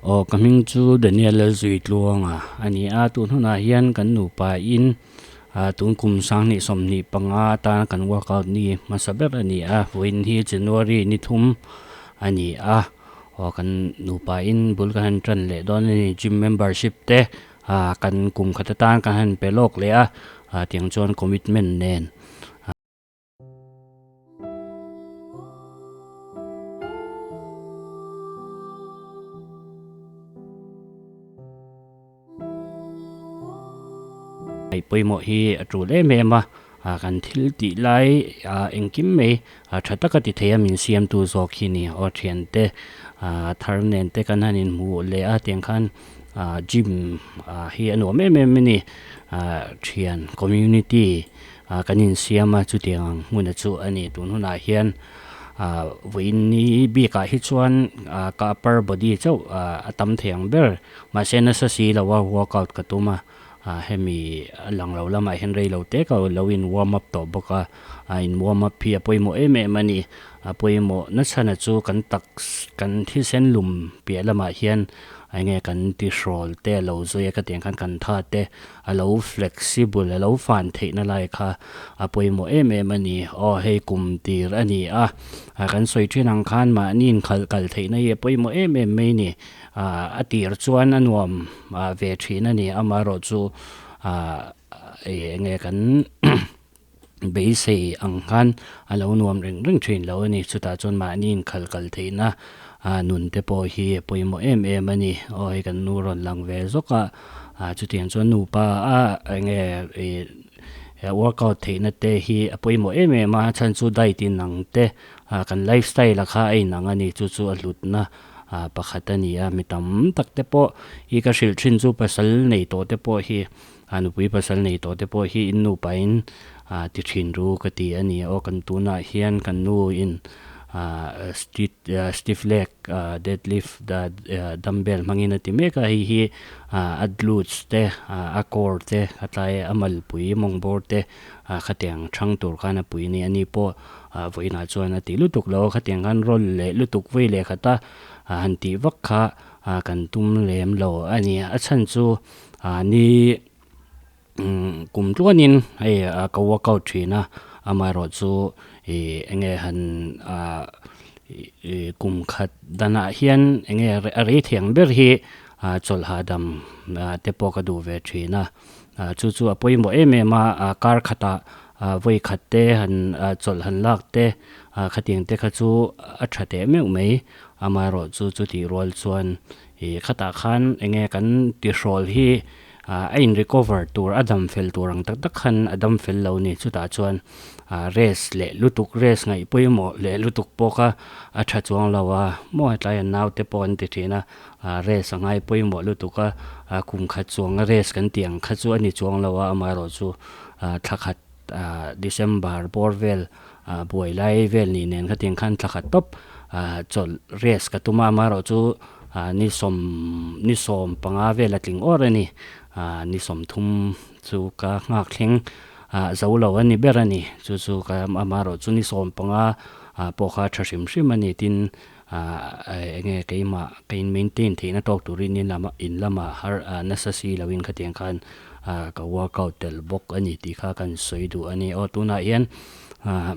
Aw ka hming chu Daniel Lalzuitluanga a ni a, tun hunah hian kan nupa in ah tun kum 2025 atana kan workout ni hmasa ber a ni a, vawiin hi January ni thum a ni a, aw kan nupa in bul kan han tan leh dawn a ni, gym membership te ah kan kum khat atan kan han pe lawk leh a, ah tiang chuan commitment nen. Ngaih pawimawh hi a tul em em a, ah kan thil tih lai ah engkim mai ah tha taka ti thei a min siamtu zawk hi ni aw thiante ah thar nen te kan han inhmuh leh a tiang khan ah gym ah hi a nuam em em a ni ah thian community ah kan insiam a chutiang ang hmuna chu a ni tun hunah hian ah vawiin ni bikah hi chuan ah ka upper body chauh ah a tam thei ang ber mahse nasa si lo a workout ka tum a ah hemi a lang lo lamah hian rei lo te ka lo in warm up tawh bawk a ah in warm up hi a pawimawh em em a ni a pawimawh nachhana chu kan tak kan thisen lum piah lamah hian eng nge kan tihrawl te a lo zui a ka tih ang khan kan tha te a lo flexible a lo fan theihna lai kha a pawimawh em em a ni. Aw hei kum tir a ni a, kan sawi thin ang khan mahni inkhalh kal theihna hi a pawimawh em em mai a ni. A tir chuan a nuam ve thin a ni, amaherawh chu eng nge kan beisei ang khan a lo nuam reng reng thin lo a ni. Chutah chuan mahni inkhalh kal theihna nun te pawh hi a pawimawh em em a ni. Aw hei kan nu rawn lang ve zawk a, chutiang chuan nupa a eng nge ih workout theihna te hi a pawimawh em em a, chhan chu diet inang te kan lifestyle a kha a inang a ni. Chu chu a hlutna pakhat a ni a, mi tam tak te pawh hi ka hrilh thin chu pasal nei tawh te pawh hi A nupui pasal nei tawh te pawh hi in nupain ti thin ru ka ti a ni. Aw kan tunah hian kan nu in stiff leg deadlift dumbbell hmangin a ti mek a, hei hi a glutes te a core te a tlai a malpui mawng bawr te khatiang thang tur khan a pui a ni. Ani pawh vawiinah chuan a ti lutuk lo a, khatiang khan roll leh lutuk vawi leh khat a han tih vak kha kan tum lem lo a ni. A chhan chu Ah ni kum tluanin hei ka workout thin a, amaherawh chu ih enge han ah ih kum khat danah hian enge a rei thei ang ber hi ah chawlh hahdam te pawh ka duh ve thin a, ah chu chu a pawimawh em em a, ah kar khatah ah vawi khat te han ah chawlh han lak te ah khatiang te kha chu a tha teh meuh mai, amaherawh chu chutih rual chuan Ih khatah khan enge kan tihrawl hi ah a in recover tur a dam fel tur ang tak tak khan a dam fel lo ni chutah chuan ah rest leh lutuk rest ngaih pawimawh leh lutuk pawh kha a tha chuang lo a maw hetlai an naute pawh an ti thin a ah rest a ngai pawimawh lutuk a ah kum khat chuang a rest kan tih ang kha chu a ni chuang lo a amaherawhchu ah thla khat ah December bawr vel ah buai lai vel ni nen khatiang khan thla khat tawp ah chawlh rest ka tum a amaherawhchu ah ni sawm ni sawm panga vel a tling awr a ni ah ni sawmthum chu ka nghak thleng ah zo lo a ni ber a ni chu chu ka amaherawhchu ni 15 ah pawh kha tha hrim hrim a ni tin ah eng nge keimah ka in maintain theihna tawk turin in lamah in lamah har ah nasa si loin khatiang khan ah ka workout tel bawk a ni tih kha kan sawi duh a ni. Aw tunah hian ah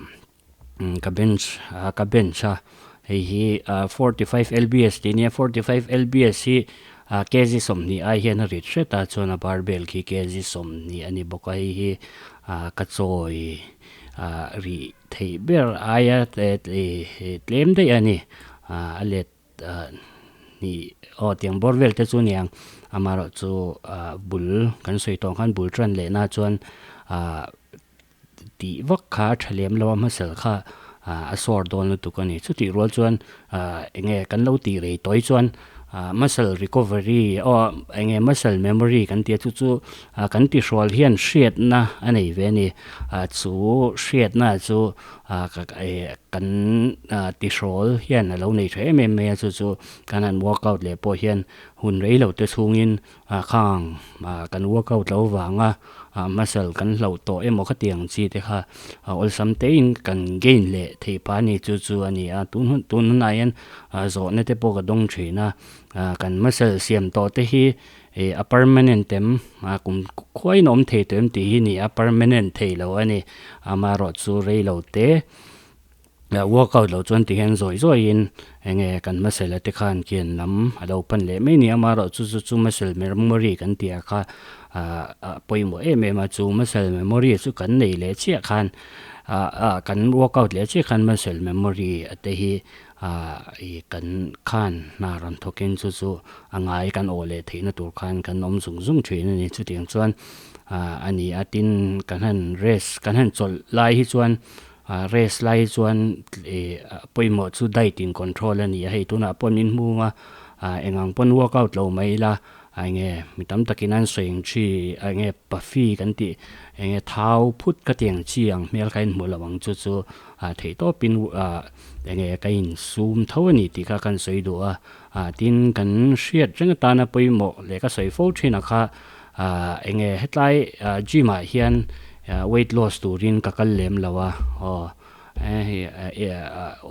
ka bench ah ka bench a hei hi ah 45 lbs tih a nia 45 lbs hi ah kg 20 ai hian a rit hret a chuan a barbell khi kg 20 a ni bawk a hei hi ah ka chawi ah rih Theih ber aia tlem daih a ni. A let hnih aw tiang bawr vel te chu a ni ang. Amaherawh chu bul kan sawi tawh ang khan bul tan lehna chuan tih vak kha a tha lem lo a hmasal kha a sawr dawn lutuk a ni. Chutih rual chuan eng nge kan lo tih rei tawi chuan Muscle recovery aw eng nge muscle memory kan tih a chu chu kan tihrual hian hriatna a nei ve a ni. Chu hriatna chu kan tihrawl hian a lo nei tha em em mai a chu chu kan han workout leh pawh hian hun rei lo te chhungin khang kan workout loh vanga muscle kan hloh tawh emaw khatiang chi te kha awlsam tein kan gain leh theih phah a ni chu chu a ni a tun hun tun hunah hian zawhna te pawh ka dawng thin a kan muscle siam tawh te hi ih a permanent em kum khuaiin a awm thei tawh em tih hi a ni a permanent thei lo a ni amaherawhchu rei lo te. Workout loh chuan ti hian zawi zawiin enge kan muscle te khan kian lam a lo pan leh mai a ni a, amaherawh chu chu chu muscle memory kan tih ah kha ah a pawimawh em em a, chu muscle memory chu kan nei leh chiah khan ah ah kan workout leh chiah khan muscle memory te hi ah ih kan khan hna rawn thawkin chu chu a ngai kan awh leh theihna tur khan kan awm zung zung thin a ni. Chutiang chuan ah a ni a, tin kan han rest kan han chawlh lai hi chuan Ah rest lai chuan ih pawimawh chu diet in control a ni a, hei tunah pawh min hmung a, ah engang pawn workout lo mai ila ah enge mi tam takin an sawi ang chi ah enge puffy kan tih enge thau phut ka ti ang chi ang hmel kha in hmuh loh ang chu chu ah theih tawpin ah enge ka insum tho a ni tih kha kan sawi duh a, ah tin kan hriat reng atana pawimawh leh ka sawi fo thin ang kha Ah enge hetlai gym ah hian weight loss turin ka kal lem lo a aw hei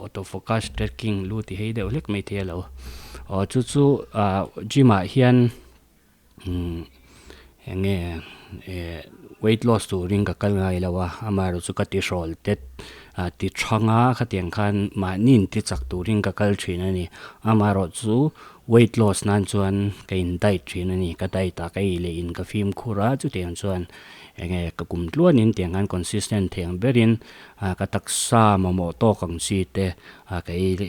auto focus tracking lu ti hei deuh hlek mai thei a lo aw chu chu ah gym ah hian umm enge weight loss turin ka kal ngai lo a amaherawhchu ka ti hrawl te ti thang a khatiang khan mahni in ti chak turin ka kal thin a ni amaherawhchu Weight loss nan chuan ka in diet thin a ni, ka diet ah ka ei leh in ka fimkhur a, chutiang chuan enge ka kum tluanin tiang khan consistent thei ang berin ka taksa mamawh tawk ang chi te ka ei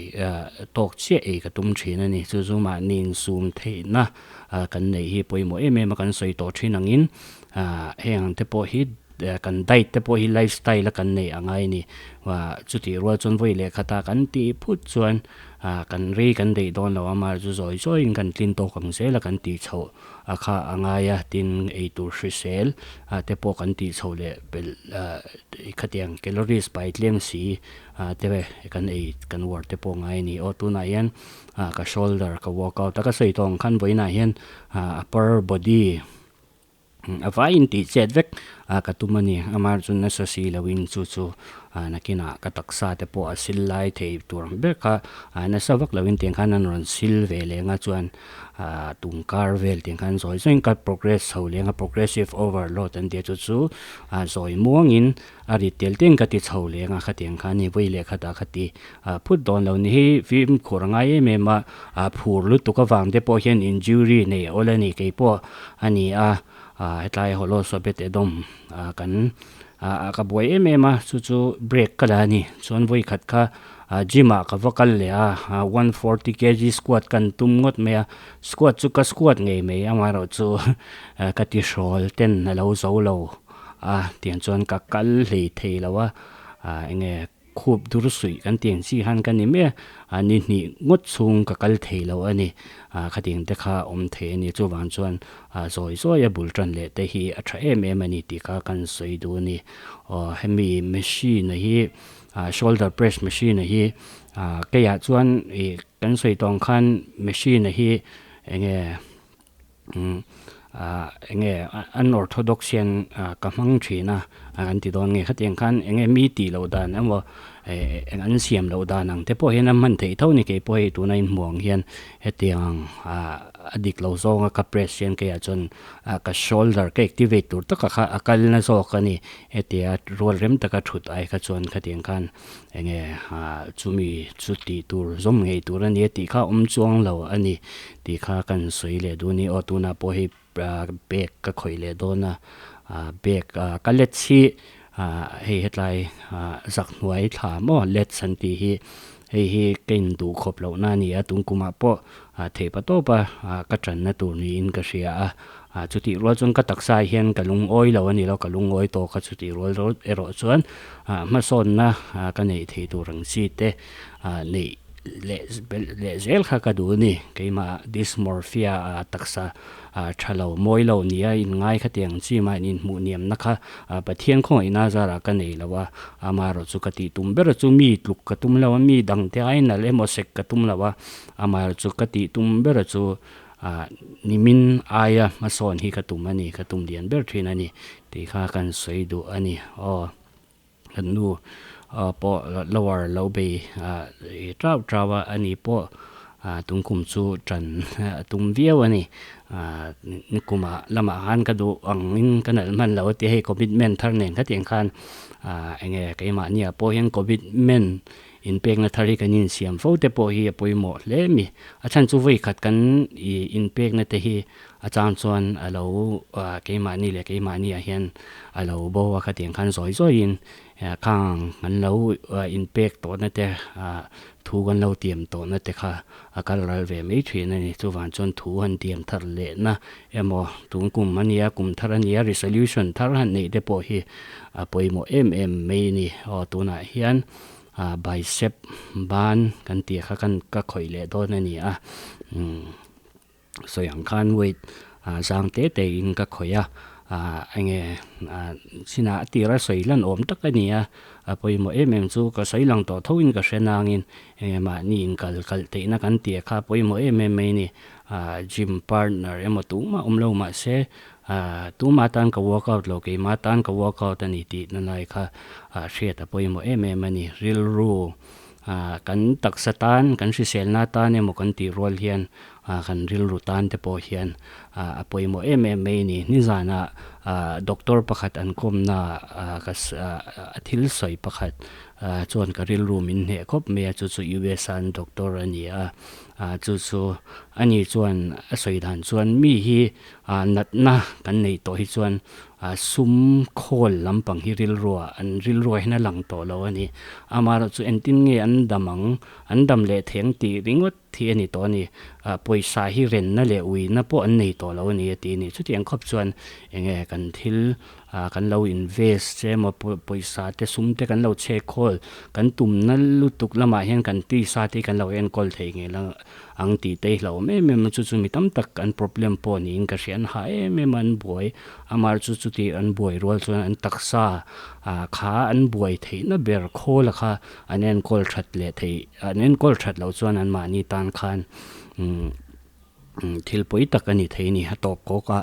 tawk chiah ei ka tum thin a ni. Chu chu mahni insum theihna kan neih hi pawimawh em em a kan sawi tawh thin angin heng ang te pawh hi kan diet te pawh hi lifestyle a kan neih a ngai a ni. Chutih rual chuan vawi leh khatah kan tih phut chuan kan rei kan daih dawn lo a, amaherawhchu zawi zawiin kan tlin tawk ang zel a kan tih chhoh a kha a ngai a, tin eitur hrisel te pawh kan tih chhoh leh belh khatiang calories pai tlem si te kan ei kan uar te pawh ngai a ni. Aw tunah hian ka shoulder ka workout a ka sawi tawh ang khan vawiinah hian upper body A vaiin tih chet vek a ka tum a ni. Amah chu nasa si loin chu chu nakinah ka taksa te pawh a sil lai thei tur ang ber kha nasa vak loin tiang khan an rawn sil ve leng a chuan tungkar vel tiang khan zawi zawiin ka progress chho leng a progressive overload an tia chu chu zawi muangin A rit tel teng ka ti chho leng a khatiang kha ni vawi leh khatah ka ti phut dawn lo ni hi fimkhur a ngai em em a a phur lutuk avang te pawh hian injury nei awl a ni kei pawh a ni a hetlai holo sawbet edawm kan ka buai em em a chu chu break ka la a ni chuan vawi khat kha gym ah ka va kal leh a 140 kg squat kan tum ngawt mai a squat chu ka squat ngei mai amaherawhchu ka ti hrawl ten a lo zo lo. A tiang chuan ka kal hlei thei lo a, ah enge khup dur suih kan tih ang chi khan ka ni mai a, ah ni hnih ngawt chhung ka kal thei lo a ni, ah khatiang te kha awm thei a ni chuvang chuan ah zawi zawi a bul tan leh te hi a tha em em a ni tih kha kan sawi duh a ni. Aw hemi machine a hi ah shoulder press machine a hi ah keiah chuan ih kan sawi tawh ang khan machine a hi enge ah enge unorthodox hian ka hmang thin a an ti dawn nge khatiang khan enge mi tih loh dan emaw eh eng an siam loh dan ang te pawh hian a hman theih tho a ni kei pawh hei tuna inhmuh ang hian hetiang ah a dik lo zawnga ka press hian keiah chuan ka shoulder ka activate tur taka kha a kal na zawk a ni hetia rual rem taka thut ai kha chuan khatiang khan Enge chumi chu tih tur zawm ngei tur a nia tih kha awm chuang lo a ni tih kha kan sawi leh duh a ni. Aw tunah pawh hei bag ka khawih leh dawn a, bag ka lets hi hei hetlai zak hnuai thla maw lets an tih hi hei hi ka induh khawp lohna a ni a, tun kumah pawh theihpa tawpa ka tanna tur niin ka hria a. Ah chutih rual chuan ka taksa ah hian ka lungawi lo a ni lo, ka lungawi tawk a chutih rual erawh chuan ah hmasawnna ka neih theih tur ang chi te ah neih leh belh leh zel kha ka duh a ni. Keimah dysmorphia a taksa tha lo mawi lo nia inngai khatiang chi mah inhmuh niamna kha Pathian khawngaihna zarah ka nei lo a, amaherawhchu ka tih tum ber chu mi tluk ka tum lo a, mi dangte aiin nalh emaw sek ka tum lo a, amaherawhchu ka tih tum ber chu nimin aia hmasawn hi ka tum a ni, ka tum lian ber thin a ni tih kha kan sawi duh a ni. Aw. Kan nu pawh lower lo bei trau trau a, ani pawh tungkum chu tan a tum viau a ni. Nikumah lamah khan ka duh angin ka nalh hman lo a ti a, hei commitment thar nen khatiang khan enge keimahniah pawh hian commitment inpekna thar hi kan insiam fo te pawh hi a pawimawh hle a ni. A chhan chu vawi khat kan inpekna te hi A chang chuan a lo keimahni leh keimahni ah hian a lo bo a, khatiang khan zawi zawiin khang an lo inpek tawhna te thu kan lo tiam tawhna te kha a kal ral ve mai thin a ni. Chuvang chuan thu han tiam thar lehna emaw tun kum a nia, kum thar a nia resolution thar han neih te pawh hi a pawimawh em em mai a ni. Aw tunah hian bicep ban kan tih kha kan ka khawih leh dawn a ni a. Sawi ang khan weight zang te te in ka khawih a, enge chinah a tira sawi lan awm tak a ni a, a pawimawh em em chu ka sawi lang tawh tho in ka hre nangin enge mahni in kal kalh theihna kan tih kha a pawimawh em em mai a ni. Gym partner emaw tumah awm lo mahse tumah tan ka workout lo keimah tan ka workout a ni tih na lai kha hriat a pawimawh em em a ni. Rilru kan taksa tan kan hriselna tan emaw kan tih rual hian kan rilru tan te pawh hian a pawimawh em em mai a ni. Nizanah doctor pakhat an kawmna ka a thil sawi pakhat chuan ka rilru min hneh khawp mai a, chu chu US a an doctor a ni a, chu chu ani chuan a sawi dan chuan mi hi natna kan neih tawh hi chuan sum khawl lampang hi rilruah an rilruah hian a lang tawh lo a ni. Amaherawhchu engtin nge an dam ang, an dam leh thei ang tih ringawt Thi a ni tawh a ni. Pawisa hi renna leh uina pawh an nei tawh lo a ni a ti a ni. Chutiang khawp chuan enge kan thil kan lo invest che emaw pawisa te sum te kan lo chhek khawl kan tumna lutuk lamah hian kan tisa te hi kan lo enkawl thei ngei la ang tih te hi hlauhawm em em a. Chu chu mi tam tak an problem pawh niin ka hria. An hah em em a, an buai. Amah chu chuti an buai rual chuan an taksa kha an buai theihna ber khawl a kha An enkawl that leh theih, an enkawl that loh chuan anmahni tan khan thil pawi tak a ni thei a ni. A tawp kawk a,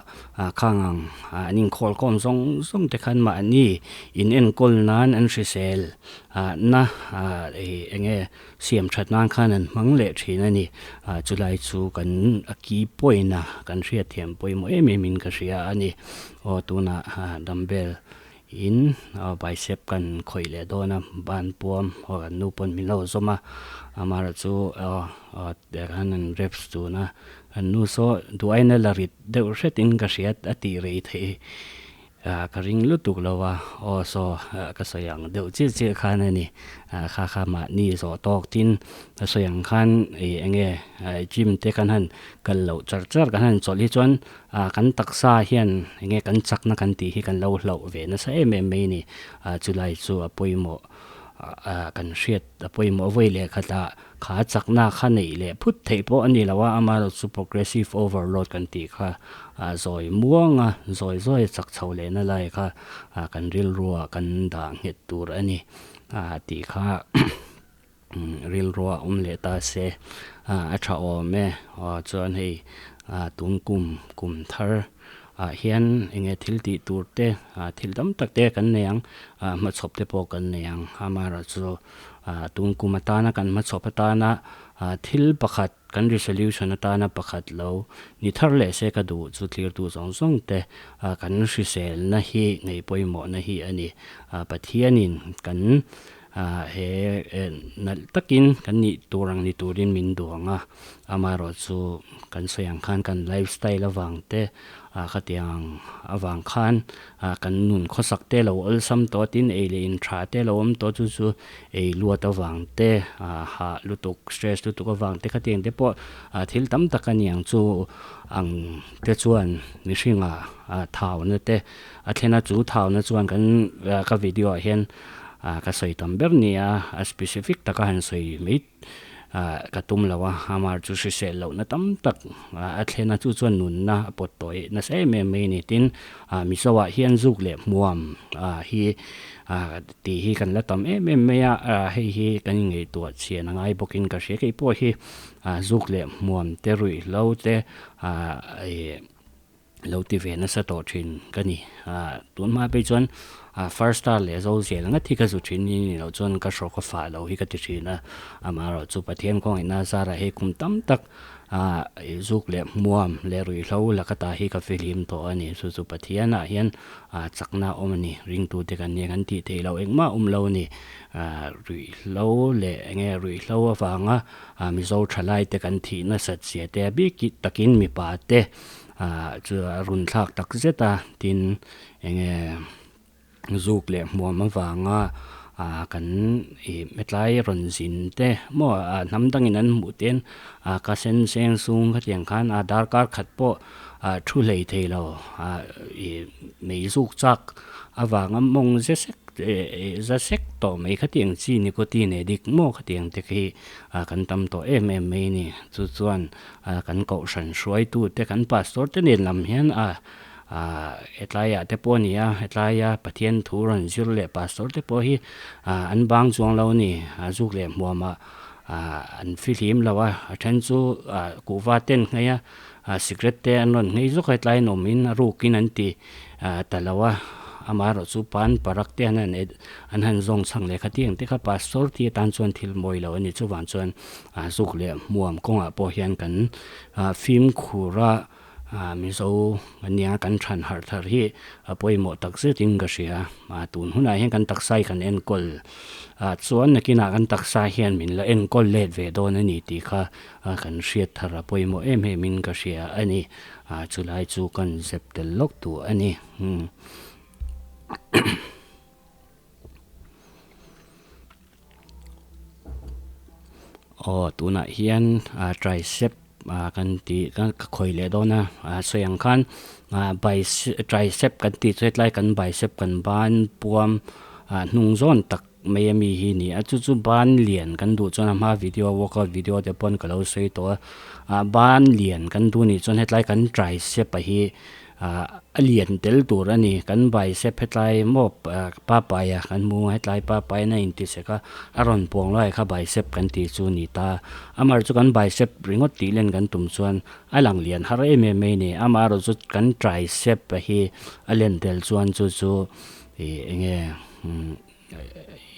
khang ang an inkhawl khawm zawng zawng te khan mahni in enkawl nan an hrisel na eng nge siam that nan khan an hmang leh thin a ni. Chulai chu kan a key point a kan hriatthiam pawimawh em em in ka hria a ni. Aw tunah dumbbell In bicep kan khawih leh dawn a, ban puam aw kan nu pawn min lo zawm a, amaherawh chu han an reps tun a, kan nu saw duh aiin a la rit deuh hretin ka hria a tih rei theih ka ring lutuk lo a, aw saw ka sawi ang deuh chiah chiah khan a ni, kha kha mahni zawh tawk tin ka sawi ang khan ih eng nge gym te kan han kal loh char char kan han chawlh hi chuan Kan taksa hian enge kan chakna kan tih hi kan lo hlauh ve nasa em em mai a ni. Chulai chu a pawimawh kan hriat a pawimawh vawi leh khatah kha chakna kha neih leh phut theih pawh a ni lo a, amaherawhchu chu progressive overload kan tih kha zawi muanga zawi zawi a chak chho lehna lai kha kan rilruah kan dah nghet tur a ni tih kha. Rilruah awm leh ta se a tha awm e. Aw chuan hei tun kum kum thar ah hian enge thil tih tur te thil tam tak te kan nei ang hmachhawp te pawh kan nei ang. Amaherawhchu tun kum atana kan hmachhawp atana thil pakhat kan resolution atana pakhat lo ni thar leh se ka duh chu tlirtu zawng zawng te kan hriselna hi ngei pawimawhna hi a ni. Pathianin kan He nalh takin kan nih tur ang ni turin min duang a, amaherawhchu kan sawi ang khan kan lifestyle avang te khatiang avang khan kan nun khawsak te lo awlsam tawh tin ei leh in tha te lo awm tawh chu chu ei luat avang te hah lutuk stress lutuk avang te khatiang te pawh thil tam tak a ni ang chu ang te chuan mihringa thauna te a thlen a chu thauna chuan kan ka video ah hian. Ka sawi tam ber nia, a specific taka han sawi mai Ka tum lo a, amah chu hrisel lohna tam tak a thlen a, chu chuan nunna a pawt tawih nasa em em mai a ni. Tin, Mizoah hian zuk leh hmuam hi tih hi kan la tam em em mai a, hei hi kan inngaihtuah chhian a ngai bawkin ka hria. Kei pawh hi zuk leh hmuam te ruihhlo te lo ti ve nasa tawh thin ka ni. Tun hma phei chuan first star leh zo zel ngat hi ka zu thin ni ni loh chuan ka hrawk a fah lo hi ka ti thin a. Amaherawhchu Pathian khawngaihna zarah hei kum tam tak zuk leh hmuam leh ruihhlo laka ta hi ka fihlim tawh a ni. Chu chu Pathianah hian chakna a awm a ni. Ringtute kan nia kan tih theih loh engmah awm lo a ni. Ruihhlo leh enge ruihhlo avanga Mizo thalaite kan thih nasat zia te a bik takin mipa te Ah chu a run thlak tak zet a, tin enge zuk leh hmuam avanga ah kan ih hetlai rawn zin te maw ah hnam dangin an hmuh ten ah ka sen seng sung khatiang khan a darkar khat pawh ah thu hlei thei lo ah ih mei zuk chak avanga mawng ze sek za sek tawh mai khatiang chi nicotine eh dik maw khatiang te khi ah kan tam tawh em em mai a ni. Chu chuan Kan kohhran hruaitute, kan pastor te nen lam hian a hetlaiah te pawh a ni a, hetlaia Pathian thu rawn zir leh pastor te pawh hi an bang chuang lo a ni. Zuk leh hmuamah an fihlim lo a, a then chu kuhva te an nghei a, sikret te an rawn nghei zawk a, hetlai nawmin a rukin an ti ta lo a. Amaherawhchu pan parak te an han an han zawng chhang leh kha tiang te kha pastor ti atan chuan thil mawi lo a ni. Chuvang chuan A zuk leh hmuam kawngah pawh hian kan fimkhur a, Mizo ania kan than harh thar hi a pawimawh tak zetin ka hria. Tun hunah hian kan taksa hi kan enkawl chuan nakinah kan taksa hian min la enkawl let ve dawn a ni tih kha kan hriat thar a pawimawh em em in ka hria a ni. Chulai chu kan zep tel lawk duh a ni. Aw tunah hian tricep kan tih ka khawih leh dawn a sawi ang khan tricep kan tih chu hetlai kan bicep kan ban puam hnung zawn tak mai ami hi a ni a chu chu ban lian kan duh chuan a hma video workout video te pawn ka lo sawi tawh a ban lian kan duh anih chuan hetlai kan tricep a hi A lian tel tur a ni. Kan bicep hetlai maw papaia kan hmu a, hetlai papaia na inti sek a, a rawn puang lai kha bicep kan tih chu a ni ta. Amaherawhchu chu kan bicep ringawt tih len kan tum chuan a lang lian har em em mai a ni. Amaherawhchu chu kan tricep hi a len tel chuan chu chu ih eng nge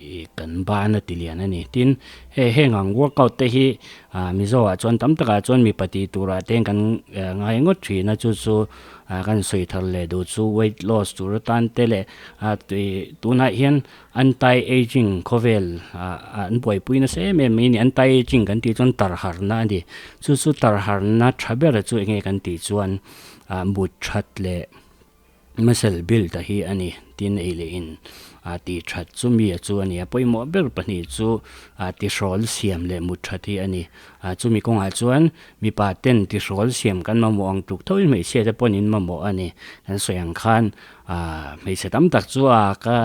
Ih kan ban a ti lian a ni. Tin, hei heng ang workout te hi ah Mizo ah chuan tam takah chuan mipa tih turah te kan ngai ngawt thin a, chu chu ah kan sawi thar leh duh chu weight loss tur atan te leh ah tui tunah hian anti ageing khawvel ah an buaipui nasa em em mai a ni. Anti ageing kan tih chuan tarharna a ni. Chu chu tarharna tha ber chu enge kan tih chuan ah mut that leh Muscle build a hi a ni tin ei leh in a tih that chu mi a chu a ni a pawimawh ber pahnih chu a tihrawl siam leh mut that hi a ni a chumi kawngah chuan mipa ten tihrawl siam kan mamawh ang tluk tho in hmeichhia te pawhin in mamawh a ni kan sawi ang khan ah hmeichhe tam tak chu a ka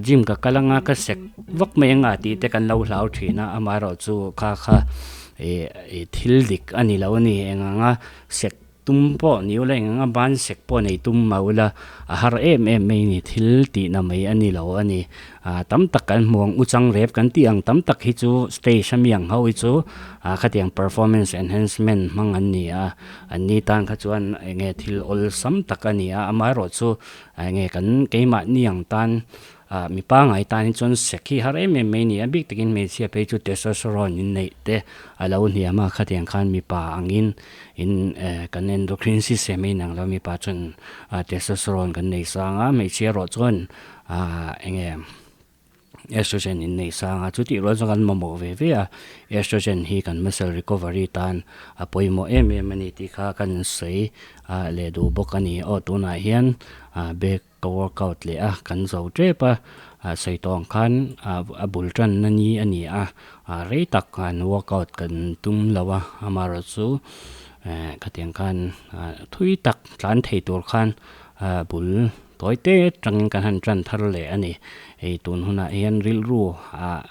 gym ka kal anga ka sek vak mai anga tih te kan lo hlau thin a amaherawhchu kha kha ih ih thil dik a ni lo a ni eng anga sek Tum pawh ni ula eng anga ban sek pawh nei tum mah ula a har em em mai ni thil tihna mai a ni lo a ni. Ah tam tak kan hmu ang u chang rep kan tih ang tam tak hi chu stage a mi ang ho hi chu ah khatiang performance enhancement hmang an ni a, an ni tan kha chuan eng nge thil awlsam tak a ni a, amaherawhchu eng nge kan keimahni ang tan Ah mi pangai tan hi chuan sek hi har em em mai a ni a, bik takin hmeichhia phei chu testosterone in neih te a lo hniam a, khatiang khan mipa angin in eh kan endocrine system a inang lo, mipa chuan ah testosterone kan nei sang a, hmeichhia erawh chuan ah eng nge estrogen in nei sang a, chutih rual chuan kan mamawh ve ve a, estrogen hi kan muscle recovery tan a pawimawh em em a ni tih kha kan sawi ah leh duh bawk a ni. Aw tunah hian ah bag Ka workout leh a, kan zo tep a, sawi tawh ang khan a bul tanna ni a ni a, rei tak an workout kan tum lo a, amaherawhchu khatiang khan thui tak tlan thei tur khan bul tawi te atangin kan han tan thar leh a ni. Hei tun hunah hian rilru ah.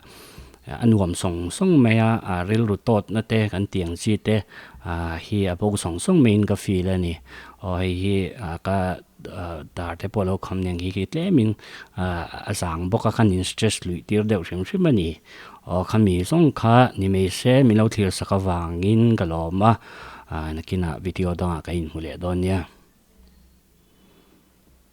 A nuam sawng sawng mai a, a rilru tawtna te kan tih ang chi te hi a bo sawng sawng maiin ka feel a ni. Aw hei hi ka dar te pawh a lo kham nen khi khi tlemin a zang bawk a, khan in stress luih tir deuh hrim hrim a ni. Aw khami zawng kha ni mai se min lo thlir sak avangin ka lawm a, nakinah video dangah ka inhmu leh dawn nia.